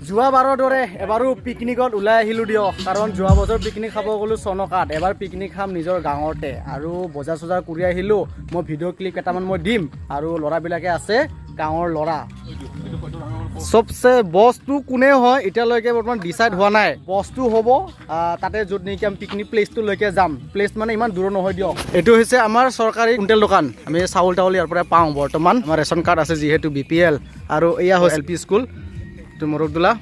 যোৱাবাৰৰ দৰে এবাৰো পিকনিকত ওলাই আহিলোঁ দিয়ক। কাৰণ যোৱা বছৰ পিকনিক খাব গ'লোঁ চনকাত, এবাৰ পিকনিক খাম নিজৰ গাঁৱতে। আৰু বজাৰ চজাৰ কৰি আহিলোঁ। মই ভিডিঅ' ক্লিপ কেইটামান মই দিম। আৰু ল'ৰাবিলাকে আছে, গাঁৱৰ ল'ৰা। চবচে বছটো কোনে হয় এতিয়ালৈকে বৰ্তমান ডিচাইড হোৱা নাই। বছটো হ'ব তাতে য'ত নেকি আমি পিকনিক প্লেচটোলৈকে যাম। প্লেচ মানে ইমান দূৰ নহয় দিয়ক। এইটো হৈছে আমাৰ চৰকাৰী কুইণ্টেল দোকান। আমি চাউল তাউল ইয়াৰ পৰাই পাওঁ। বৰ্তমান আমাৰ ৰেচন কাৰ্ড আছে যিহেতু বিপিএল। আৰু এয়া হৈছে এল পি স্কুল, এইটো মৰকদোলা।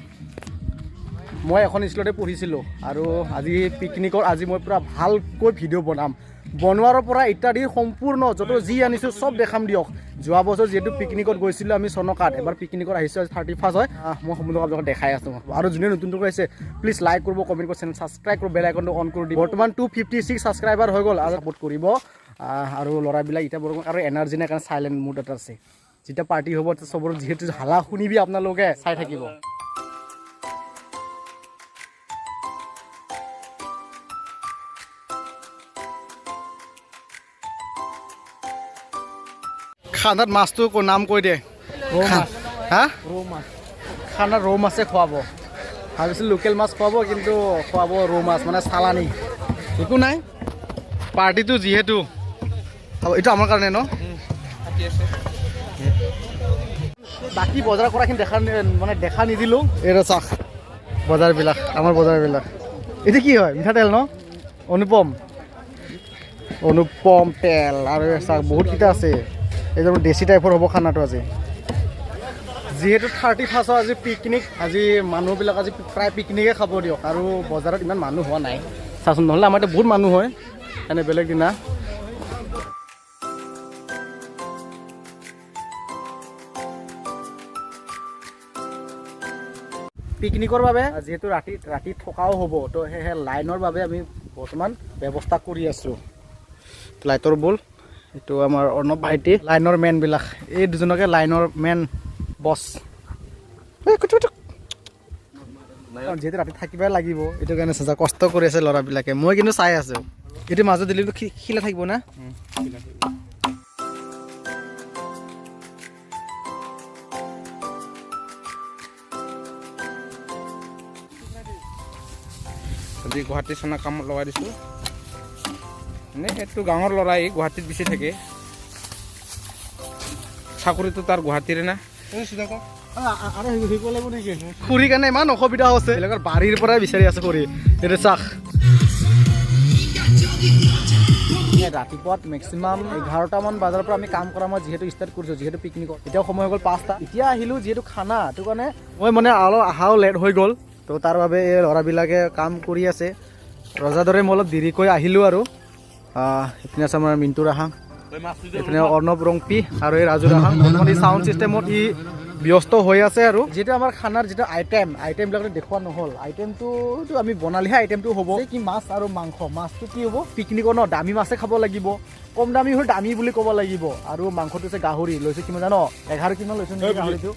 মই এখন স্কুলতে পঢ়িছিলোঁ। আৰু আজি পিকনিকৰ আজি মই পূৰা ভালকৈ ভিডিঅ' বনাম। বনোৱাৰ পৰা ইত্যাদি সম্পূৰ্ণ য'ত যি আনিছোঁ চব দেখাম দিয়ক। যোৱা বছৰ যিহেতু পিকনিকত গৈছিলোঁ আমি চনকাত, এবাৰ পিকনিকত আহিছোঁ। আজি 31 হয়। মই সম্পূৰ্ণ আপোনালোকক দেখাই আছোঁ। আৰু যোনে নতুনকৈ আহিছে, প্লিজ লাইক কৰিব, কমেণ্ট কৰিব, চেনেল ছাবস্ক্ৰাইব কৰিব, বেল আইকনটো অন কৰি দিব। বৰ্তমান 256 ছাবস্ক্ৰাইবাৰ হৈ গ'ল আৰু ছাপোৰ্ট কৰিব। আৰু ল'ৰাবিলাক এতিয়া বৰ্তমান আৰু এনাৰ্জি নাই কাৰণে চাইলেণ্ট মুডত আছে। যেতিয়া পাৰ্টি হ'ব, চবৰ যিহেতু হালা শুনিবি আপোনালোকে, চাই থাকিব। খানাত মাছটো নাম কৈ দে। হা, খানাত ৰৌ মাছে খুৱাব। ভাবিছিলোঁ লোকেল মাছ খুৱাব, কিন্তু খুৱাব ৰৌ মাছ, মানে চালানি। একো নাই, পাৰ্টিটো যিহেতু হ'ব, এইটো আমাৰ কাৰণে ন। বাকী বজাৰ কৰাখিনি দেখা মানে দেখা নিদিলোঁ। এইটো চাওক বজাৰবিলাক, আমাৰ বজাৰবিলাক। এইটো কি হয়? মিঠাতেল ন? অনুপম, অনুপম তেল। আৰু চাওক, বহুতকেইটা আছে। এইটো দেশী টাইপৰ হ'ব খানাটো আজি। যিহেতু 31ৰ আজি পিকনিক, আজি মানুহবিলাক আজি প্ৰায় পিকনিকে খাব দিয়ক। আৰু বজাৰত ইমান মানুহ হোৱা নাই চাচোন, নহ'লে আমাৰ ইয়াতে বহুত মানুহ হয় এনে বেলেগ দিনা। পিকনিকৰ বাবে যিহেতু ৰাতি ৰাতি থকাও হ'ব, তো সেয়েহে লাইনৰ বাবে আমি বৰ্তমান ব্যৱস্থা কৰি আছোঁ। লাইটৰ বল, এইটো আমাৰ অৰ্ণৱ ভাইটি, লাইনৰ মেনবিলাক। এই দুজনকে লাইনৰ মেন বছ। যিহেতু ৰাতি থাকিবই লাগিব, এইটো কাৰণে চেষ্টা কষ্ট কৰি আছে ল'ৰাবিলাকে। মই কিন্তু চাই আছোঁ। এইটো মাজত দিলে খিলা থাকিব না। আজি গুৱাহাটী চনা কামত লগাই দিছোঁ। এনেই সেইটো গাঁৱৰ ল'ৰাই, গুৱাহাটীত বেছি থাকে। চাকৰিটো তাৰ গুৱাহাটীৰে না। খৰি কাৰণে ইমান অসুবিধা হৈছে। বেলেগৰ বাৰীৰ পৰাই বিচাৰি আছে খৰি। এইটো চাহ। ৰাতিপুৱাত মেক্সিমাম 11টামান বজাৰ পৰা আমি কাম কৰা মই যিহেতু ষ্টাৰ্ট কৰিছোঁ, যিহেতু পিকনিকত এতিয়াও সময় হৈ গ'ল 5টা। এতিয়া আহিলোঁ যিহেতু খানা, সেইটো কাৰণে মই মানে অলপ অহাও লেট হৈ গ'ল। তো তাৰ বাবে এই ল'ৰাবিলাকে কাম কৰি আছে ৰজাৰ দৰে। মই অলপ দেৰিকৈ আহিলোঁ। আৰু এইপিনে আছে আমাৰ মিণ্টু ৰাহা, এইপিনে অৰ্ণৱ ৰংপি আৰু এই ৰাজু ৰাহা। বৰ্তমান এই চাউণ্ড চিষ্টেমত ই ব্যস্ত হৈ আছে। আৰু যিটো আমাৰ খানাৰ যিটো আইটেম, আইটেমবিলাক দেখুওৱা নহ'ল। আইটেমটোতো আমি বনালেহে আইটেমটো হ'ব। কি মাছ আৰু মাংস। মাছটো কি হ'ব পিকনিকৰ ন, দামী মাছে খাব লাগিব। কম দামী হ'ল দামী বুলি ক'ব লাগিব। আৰু মাংসটো হৈছে গাহৰি লৈছোঁ। কিমান জান? 11 কিলো লৈছোঁ নেকি গাহৰিটো?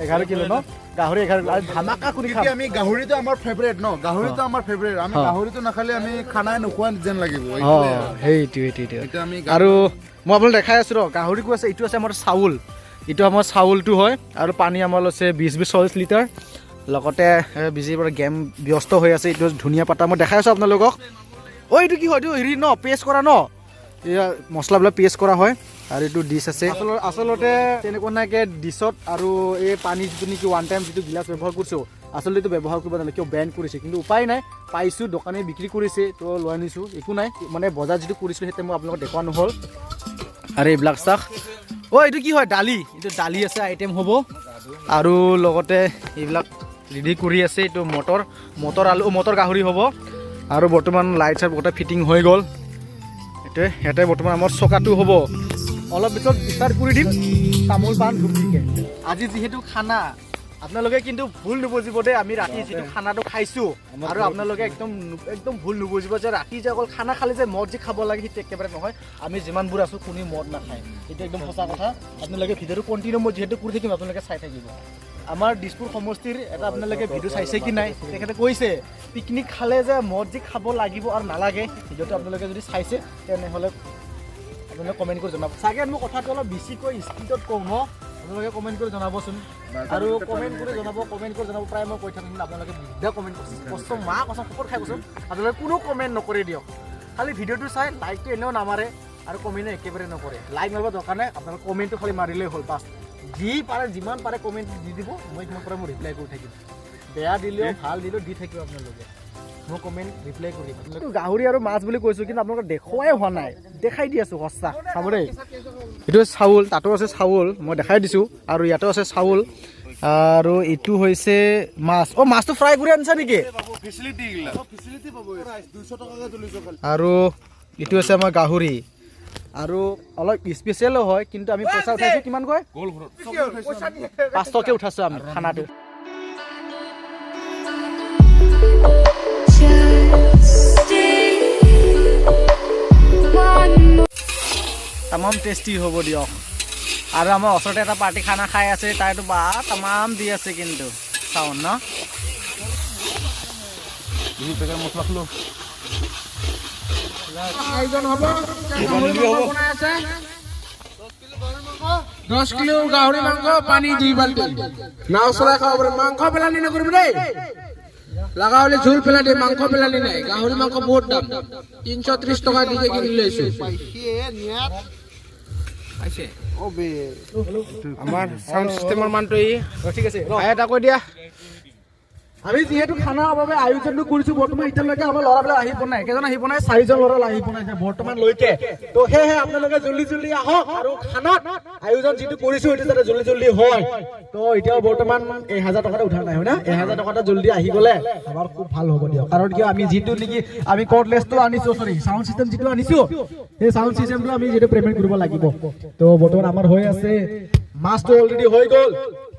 11 কিলো ন? গাহৰি 11 কিলো আৰু ধামাকা কৰি খাম। আমি গাহৰিটো আমাৰ ফেভৰেট ন, গাহৰিটো আমাৰ ফেভৰেট। আমি গাহৰিটো নাখালে আমি খানাই নোখোৱা যেন লাগিব। সেইটো সেইটো সেইটো। এতিয়া আমি আৰু মই আপোনাক দেখাই আছোঁ ৰ, গাহৰিকো আছে। এইটো আছে আমাৰ চাউল, এইটো আমাৰ চাউলটো হয়। আৰু পানী আমাৰ লৈছে 20 20 40 লিটাৰ। লগতে বিজিৰ পৰা গেম ব্যস্ত হৈ আছে। এইটো ধুনীয়া পাতা, মই দেখাই আছোঁ আপোনালোকক। অ', এইটো কি হয়? এইটো হেৰি ন, পেষ্ট কৰা ন, এয়া মছলাবিলাক পেষ্ট কৰা হয়। আৰু এইটো ডিছ আছে। আচলতে তেনেকুৱা নাইকে ডিছত। আৰু এই পানী যিটো নেকি ওৱান টাইম যিটো গিলাচ ব্যৱহাৰ কৰিছোঁ, আচলতে এইটো ব্যৱহাৰ কৰিব নালাগে। কিয় বেন কৰিছে, কিন্তু উপায় নাই। পাইছোঁ, দোকানে বিক্ৰী কৰিছে, তো লৈ আনিছোঁ। একো নাই, মানে বজাৰ যিটো কৰিছিলোঁ সেইটো মই আপোনালোকক দেখুওৱা নহ'ল। আৰু এইবিলাক চাহ। অ', এইটো কি হয়? দালি। এইটো দালি আছে, আইটেম হ'ব। আৰু লগতে এইবিলাক ৰেডি কৰি আছে। এইটো মটৰ, মটৰ আলু, মটৰ গাহৰি হ'ব। আৰু বৰ্তমান লাইট চাইট গোটেই ফিটিং হৈ গ'ল। এইটোৱে ইয়াতে বৰ্তমান আমাৰ চকাটো হ'ব। অলপ পিছত ষ্টাৰ্ট কৰি দিম তামোল পাণ ধুপ দিকে। আজি যিহেতু খানা, আপোনালোকে কিন্তু ভুল নুবুজিব দেই। আমি ৰাতি যিটো খানাটো খাইছোঁ, আৰু আপোনালোকে একদম একদম ভুল নুবুজিব যে ৰাতি যে অকল খানা খালে যে মদ যে খাব লাগে, সেইটো একেবাৰে নহয়। আমি যিমানবোৰ আছোঁ, কোনেও মদ নাখায়, সেইটো একদম সঁচা কথা। আপোনালোকে ভিডিঅ'টো কণ্টিনিউ মই যিহেতু কৰি থাকিম, আপোনালোকে চাই থাকিব। আমাৰ দিছপুৰ সমষ্টিৰ এটা আপোনালোকে ভিডিঅ' চাইছে কি নাই, তেখেতে কৈছে পিকনিক খালে যে মদ যে খাব লাগিব আৰু নালাগে। ভিডিঅ'টো আপোনালোকে যদি চাইছে, তেনেহ'লে আপোনালোকে কমেণ্ট কৰি জনাব। চাগে মই কথাটো অলপ বেছিকৈ স্পীডত কওঁ ন। আপোনালোকে কমেণ্ট কৰি জনাবচোন। আৰু কমেণ্ট কৰি জনাব, কমেণ্ট কৰি জনাব। প্ৰায় মই কৈ থাকিম, আপোনালোকে বিদ্যা কমেণ্ট কৰিছে, কচম মা কচম শপত খাই কৈছোঁ, আপোনালোকে কোনো কমেণ্ট নকৰি দিয়ক। খালি ভিডিঅ'টো চাই লাইকটো এনেও নামাৰে আৰু কমেণ্টো একেবাৰে নকৰে। লাইক মাৰিব দৰকাৰ নাই, আপোনালোকে কমেণ্টটো খালি মাৰিলেই হ'ল, বাছ। যি পাৰে যিমান পাৰে কমেণ্ট দি দিব, মই সিমান পাৰে মই ৰিপ্লাই কৰি থাকিম। বেয়া দিলেও ভাল দিলেও দি থাকিব আপোনালোকে, মই কমেণ্ট ৰিপ্লাই কৰিম। গাহৰি আৰু মাছ বুলি কৈছোঁ, কিন্তু আপোনালোকে দেখুৱাই হোৱা নাই, দেখাই দি আছোঁ সঁচা। চাব দেই, এইটো চাউল, তাতো আছে চাউল, মই দেখাই দিছোঁ। আৰু ইয়াতো আছে চাউল। আৰু এইটো হৈছে মাছ। অ' মাছটো ফ্ৰাই কৰি আনিছা নেকি? আৰু এইটো হৈছে আমাৰ গাহৰি। আৰু অলপ স্পেচিয়েলো হয়, কিন্তু আমি পইচা উঠাইছোঁ কিমানকৈ? 500কে উঠাইছোঁ আমি খানাটো। তামাম টেষ্টি হ'ব দিয়ক। আৰু আমাৰ ওচৰতে এটা পাৰ্টি খানা খাই আছে, তাইতো বা তামাম দি আছে কিন্তু চাউণ্ড ন। আয়োজন হ'ব। বনাই আছে 10 কিলো গাহৰি মাংস, পানী 2 বাল্টি। নাও চলাই খাব পাৰিম। মাংস পেলানি নকৰিব দেই, লগা হ'লে জোল পেলাই দে, মাংস পেলানি নাই। গাহৰি মাংস বহুত দাম, 330 টকা দিকে কিনি লৈছো। পাইছে আমাৰ চাউণ্ড চিষ্টেমৰ মানুহটো ই। ঠিক আছে। এটা কৈ দিয়া। আমি যিহেতু খানাৰ বাবে আয়োজনটো কৰিছো, বৰ্তমান এতিয়ালৈকে আমাৰ ল'ৰাবিলাক আহি পোৱা নাই। কেইজন আহি পোৱা নাই? চাৰিজন ল'ৰা আহি পোৱা নাই বৰ্তমানলৈকে। তো সেয়েহে আপোনালোকে জল্দি জল্দি আহক আৰু খানাত আয়োজন যিটো কৰিছো সেইটো যাতে জল্দি জল্দি হয়। তো এতিয়াও বৰ্তমান 1000 টকাটো উঠা নাই, হয় না? 1000 টকাটো জল্দি আহি গ'লে আমাৰ খুব ভাল হ'ব দিয়ক। কাৰণ কিয়, আমি যিটো নেকি আমি কৰ্ডলেছটো আনিছো, চৰি, চাউণ্ড চিষ্টেম যিটো আনিছো, সেই চাউণ্ড চিষ্টেমটো আমি যিটো পে'মেণ্ট কৰিব লাগিব। তো বৰ্তমান আমাৰ হৈ আছে, মাছটো অলৰেডি হৈ গ'ল,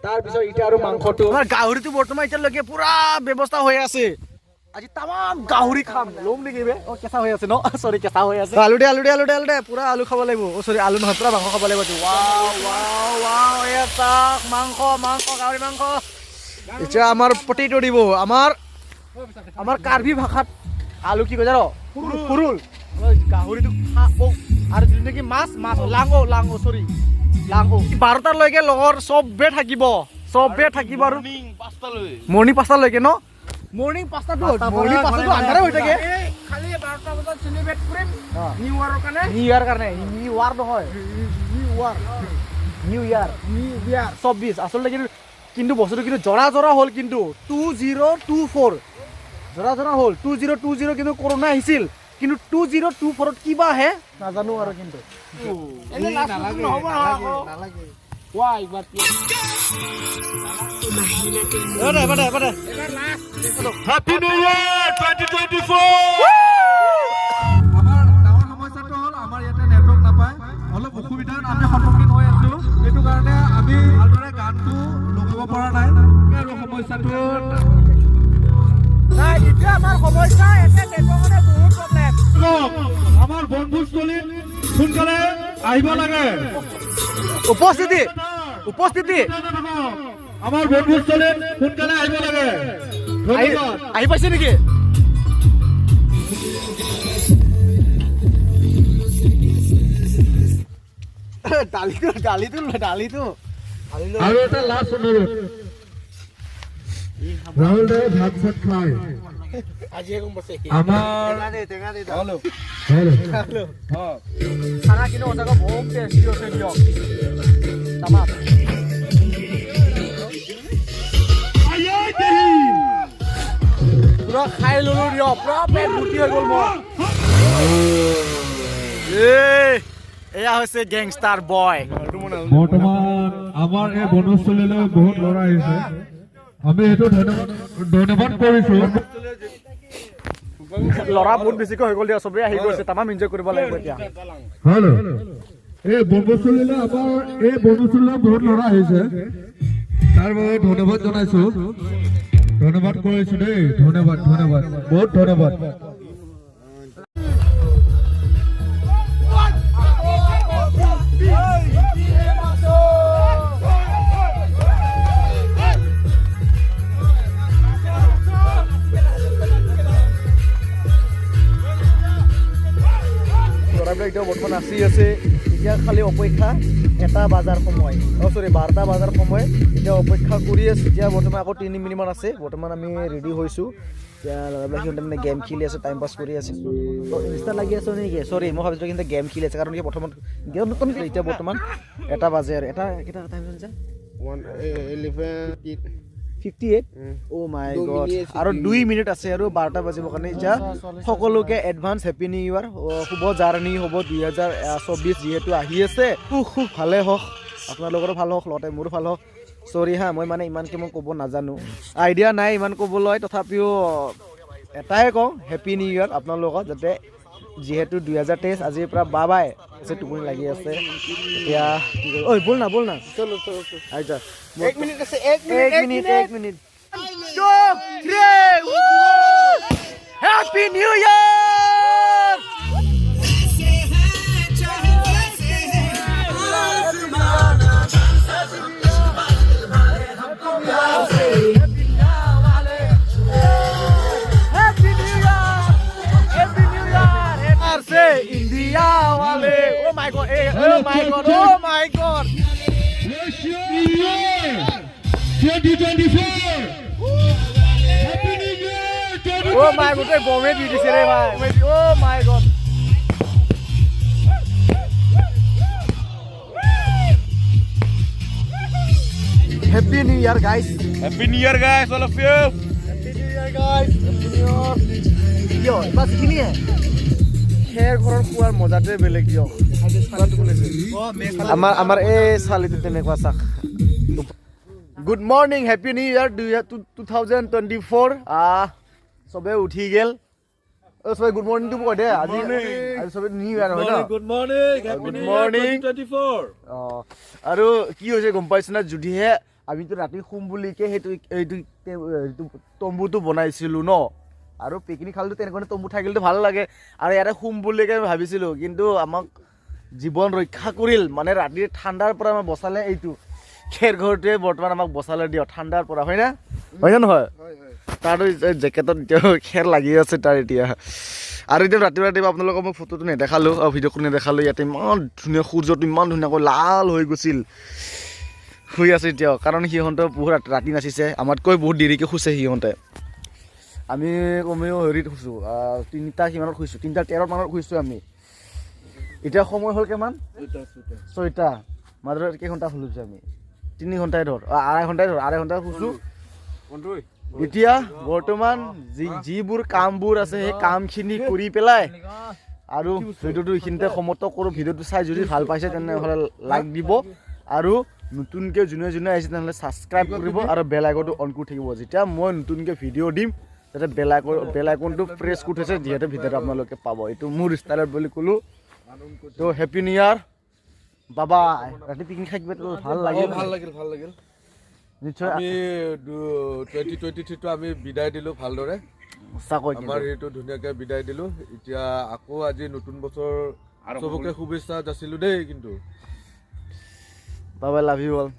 তাৰপিছত এতিয়া আৰু মাংসটো, আমাৰ গাহৰিটো বৰ্তমান এতিয়ালৈকে পুৰা ব্যৱস্থা হৈ আছে। আজি তামাম গাহৰি খাম। ল'ম নেকি বে? অ, কেঁচা হৈ আছে ন, চৰি, কেঁচা হৈ আছে। আলু দে, আলু দে, আলু দে, আলু দে। পুৰা আলু খাব লাগিব। অ চৰি, আলু নহয়, পুৰা মাংস খাব লাগিব আজি। ৱাও ৱাও ৱাও, এয়া চাওক, মাংস মাংস, গাহৰি মাংস। এতিয়া আমাৰ পটেটো দিব। আমাৰ কাৰ্বি ভাষাত আলু কি কয় জান? ফুৰুল। গাহৰিটো খা। অ, আৰু যিটো নেকি মাছ, মাছ লাঙো, লাঙো, চৰি, লাঙো। 12টালৈকে লগৰ চবে থাকিব, চবে থাকিব। আৰু মৰ্ণিং 5টালৈকে ন? মৰ্ণিং 5টাটো, মৰ্ণিং 5টাটো আন্ধাৰে হৈ থাকে। খালি 12টা বজাত চেলিব্ৰেট কৰিম নিউ ইয়াৰৰ কাৰণে। নিউ ইয়াৰ কাৰণে, নিউ ৱাৰ নহয়, new war, new year. New year. 24 আচলতে, কিন্তু কিন্তু বস্তুটো কিন্তু জৰা জৰা হ'ল, কিন্তু 2024 জৰা জৰা হ'ল। 2020 কিন্তু কৰোণা আহিছিল, কিন্তু 2024ত কিবা আহে নাজানো আৰু কিন্তু। এনে লাষ্ট নহ'ব নহয় আকৌ। কোৱা একবাৰ। এবাৰ এবাৰ এবাৰ। এবাৰ last. Happy New Year 2024! আমাৰ ডাঙৰ সমস্যাটো হ'ল আমাৰ ইয়াতে নেটৱৰ্ক নাপায়, অলপ অসুবিধাত আমি সন্মুখীন হৈ আছোঁ। সেইটো কাৰণে আমি ভালদৰে গানটো লগাব পৰা নাই আৰু সমস্যাটো নাই, এতিয়া আমাৰ সমস্যা এতিয়া নেটৱৰ্কতে বহুত প্ৰব্লেম। আমাৰ বনভোজস্থলীত সোনকালে আহিব লাগে। উপস্থিতি, উপস্থিতি। আমাৰ বনভোজস্থলীত সোনকালে আহিব লাগে। আহি ধন্যবাদ। আহি পাইছে নেকি? দালিটো, দালিটো, দালিটো। আৰু এটা লাষ্ট অনুৰোধ, ৰাহুল দাই ভাত চাত খায় আজিহে গম পাইছে। আমাৰ। হেল্ল'। খানা কিন্তু সঁচাকৈ বহুত টেষ্টি হৈছে দিয়ক, তামাম। পুৰা খাই ললো দিয়ক, পুৰা পেট ভৰ্তি হৈ গ'ল মোৰ। এই এয়া হৈছে গেংষ্টাৰ বয়। বৰ্তমান আমাৰ এই বনভোজস্থলীলৈ বহুত ল'ৰা আহিছে, আমি সেইটো ধন্যবাদ ধন্যবাদ কৰিছো। ল'ৰা বহুত বেছিকৈ হৈ গ'ল দিয়ক, চবেই আহি গৈছে, তামাম এনজয় কৰিব লাগিব এতিয়া। হেল্ল', এই বনভোজস্থলীলৈ, আমাৰ এই বনভোজস্থলীলৈ বহুত ল'ৰা আহিছে, তাৰ বাবে ধন্যবাদ জনাইছো, ধন্যবাদ কৰিছো দেই। ধন্যবাদ, ধন্যবাদ, বহুত ধন্যবাদ। ল'ৰাবিলাক এতিয়াও বৰ্তমান নাচি আছে। এতিয়া খালি অপেক্ষা 1টা বাজাৰ সময়, অ' চৰি 12টা বাজাৰ সময় এতিয়া অপেক্ষা কৰি আছোঁ। এতিয়া বৰ্তমান আকৌ 3 মিনিটমান আছে। বৰ্তমান আমি ৰেডি হৈছোঁ। এতিয়া ল'ৰাবিলাক সিহঁতে মানে গেম খেলি আছে, টাইম পাছ কৰি আছে। ইনষ্টা লাগি আছে নেকি? চৰি, মই ভাবিছিলোঁ কিন্তু গেম খেলি আছে, কাৰণ কি প্ৰথমত গেম। এতিয়া বৰ্তমান 1টা বাজে আৰু এটা কেইটা টাইম হৈছে? 58। অ' মাই গড, আৰু 2 মিনিট আছে আৰু 12টা বাজিবৰ কাৰণে। এতিয়া সকলোকে এডভান্স হেপী নিউ ইয়াৰ, শুভ জাৰ্ণি হ'ব 2024 যিহেতু আহি আছে। সুখ সুখ ভালে হওক, আপোনালোকৰো ভাল হওক, লগতে মোৰো ভাল হওক। চৰি হা, মই মানে ইমানকৈ মই ক'ব নাজানো, আইডিয়া নাই ইমান ক'বলৈ, তথাপিও এটাই কওঁ, হেপী নিউ ইয়াৰ আপোনালোকক, যাতে যিহেতু 2023 আজিৰ পৰা বাবাই আছে। টোপনি লাগি আছে এতিয়া, কি কৰিব। ঐ ব'ল না, ব'ল না। আচ্ছা, 1 মিনিট আছে, 1 minute. 1 minute, 1 minute. 2, 3, happy new year. Happy new year, happy new year से इंडिया वाले। ओ my God, A, oh my God, oh my God. Wish you New Year 2024! Happy New Year 2024! O my god, বমে দি দিছে ৰে ভাই। Oh my God, happy new year guys. Happy New Year, guys, all of you. Happy new year guys, happy new year. কিয় bus এইখিনিয়ে। খেৰ ঘৰৰ খোৱাৰ মজাটোৱে বেলেগ দিয়ক। আমাৰ এই চালিটো তেনেকুৱা চাক। Good morning, happy new year 2024। চবে উঠি গ'ল। অ' চবে গুড মৰ্ণিংটো কৈ দে। আজি আজি চবে নিউ ইয়াৰ হয় ন? Good morning. Happy Good New Year morning. 2024. অঁ, আৰু কি হৈছে গম পাইছে না? যদিহে আমিতো ৰাতি শুম বুলিকে সেইটো এইটো তম্বুটো বনাইছিলোঁ ন, আৰু পিকনিক খালেতো তেনেকুৱা তম্বু থাকিলেতো ভাল লাগে, আৰু ইয়াতে শুম বুলিকে ভাবিছিলোঁ, কিন্তু আমাক জীৱন ৰক্ষা কৰিল, মানে ৰাতিৰ ঠাণ্ডাৰ পৰা আমাক বচালে এইটো খেৰ ঘৰটোৱে। বৰ্তমান আমাক বচালে দিয়ক ঠাণ্ডাৰ পৰা, হয় না? হয় নে নহয়? তাৰো জেকেটত এতিয়া খেৰ লাগি আছে তাৰ এতিয়া। আৰু এতিয়া ৰাতিপুৱা ৰাতিপুৱা আপোনালোকক মই ফটোটো নেদেখালোঁ, ভিডিঅ'টো নেদেখালোঁ। ইয়াতে ইমান ধুনীয়া সূৰ্যটো ইমান ধুনীয়াকৈ লাল হৈ গৈছিল। শুই আছে এতিয়াও, কাৰণ সিহঁতে বহুত ৰাতি নাচিছে, আমাতকৈ বহুত দেৰিকৈ শুইছে সিহঁতে। আমি কমেও হেৰিত শুইছোঁ, 3টা কিমানত শুইছোঁ, 3টা 13 মানত শুইছোঁ আমি। এতিয়া সময় হ'ল কিমান? 6টা। মাত্ৰ কেইঘণ্টা শুলোঁ আমি? 3 ঘণ্টাই ধৰ, আঢ়াই ঘণ্টাই ধৰ, আঢ়াই ঘণ্টা শুইছোঁ। এতিয়া বৰ্তমান যিবোৰ কামবোৰ আছে সেই কামখিনি কৰি পেলাই আৰু ভিডিঅ'টো এইখিনিতে সমাপ্ত কৰোঁ। ভিডিঅ'টো চাই যদি ভাল পাইছে তেনেহ'লে লাইক দিব, আৰু নতুনকৈ যোনে যোনে আহিছে তেনেহ'লে ছাবস্ক্ৰাইব কৰিব আৰু বেল আইকনটো অন কৰি থাকিব। যেতিয়া মই নতুনকৈ ভিডিঅ' দিম যাতে বেল আইকনটো প্ৰেছ কৰি থৈছে, যিহেতু ভিডিঅ'টো আপোনালোকে পাব। এইটো মোৰ ষ্টাইলত বুলি ক'লোঁ। ত' হেপী নিউ ইয়াৰ, বাবা। ৰাতি পিকনিক খাই কিবা এটা ভাল লাগিল। ভাল লাগিল, ভাল লাগিল। নিশ্চয়। আমি 2023টো আমি বিদায় দিলোঁ ভালদৰে। সঁচাকৈ কিন্তু। আমাৰ সেইটো ধুনীয়াকৈ বিদায় দিলোঁ। এতিয়া আকৌ আজি নতুন বছৰ, চবকে শুভেচ্ছা যাচিলোঁ দেই কিন্তু। বাবা, লাভ you all.